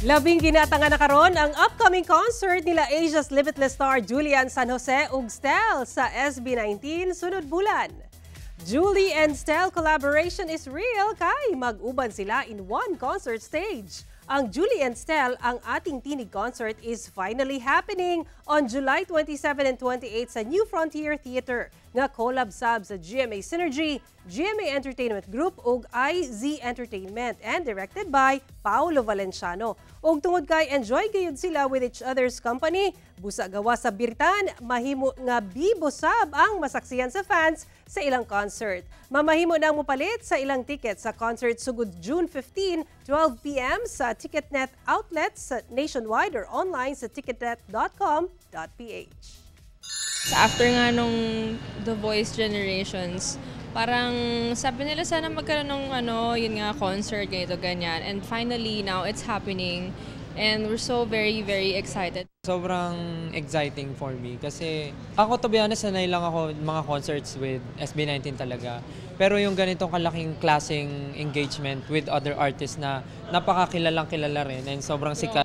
Labing ginatanga na karon ang upcoming concert nila Asia's Limitless star Julie Anne San Jose ug Stell sa SB19 sunod bulan. Julie and Stell collaboration is real kay mag-uban sila in one concert stage. Ang Julie and Stell, Ang Ating Tinig concert is finally happening on July 27 and 28 sa New Frontier Theater nga collab sab sa GMA Synergy, GMA Entertainment Group ug IZ Entertainment and directed by Paolo Valenciano. Ug tungod kay enjoy gayud sila with each other's company, busa gawas sa biritan, mahimo nga bibo sab ang masaksihan sa fans sa ilang concert. Mamahimo nang mopalit sa ilang ticket sa concert sugod June 15, 12 p.m. sa Ticketnet outlets nationwide or online sa ticketnet.com.ph. Sa after nga nung The Voice Generations, parang sabi nila sana magkaroon ng ano, yun nga, concert, ganito, ganyan. And finally, now it's happening. And we're so very, very excited. Sobrang exciting for me kasi ako, to be honest, sanay lang ako mga concerts with SB19 talaga. Pero yung ganitong kalaking klaseng engagement with other artists na napakakilalang kilala rin and sobrang sikat.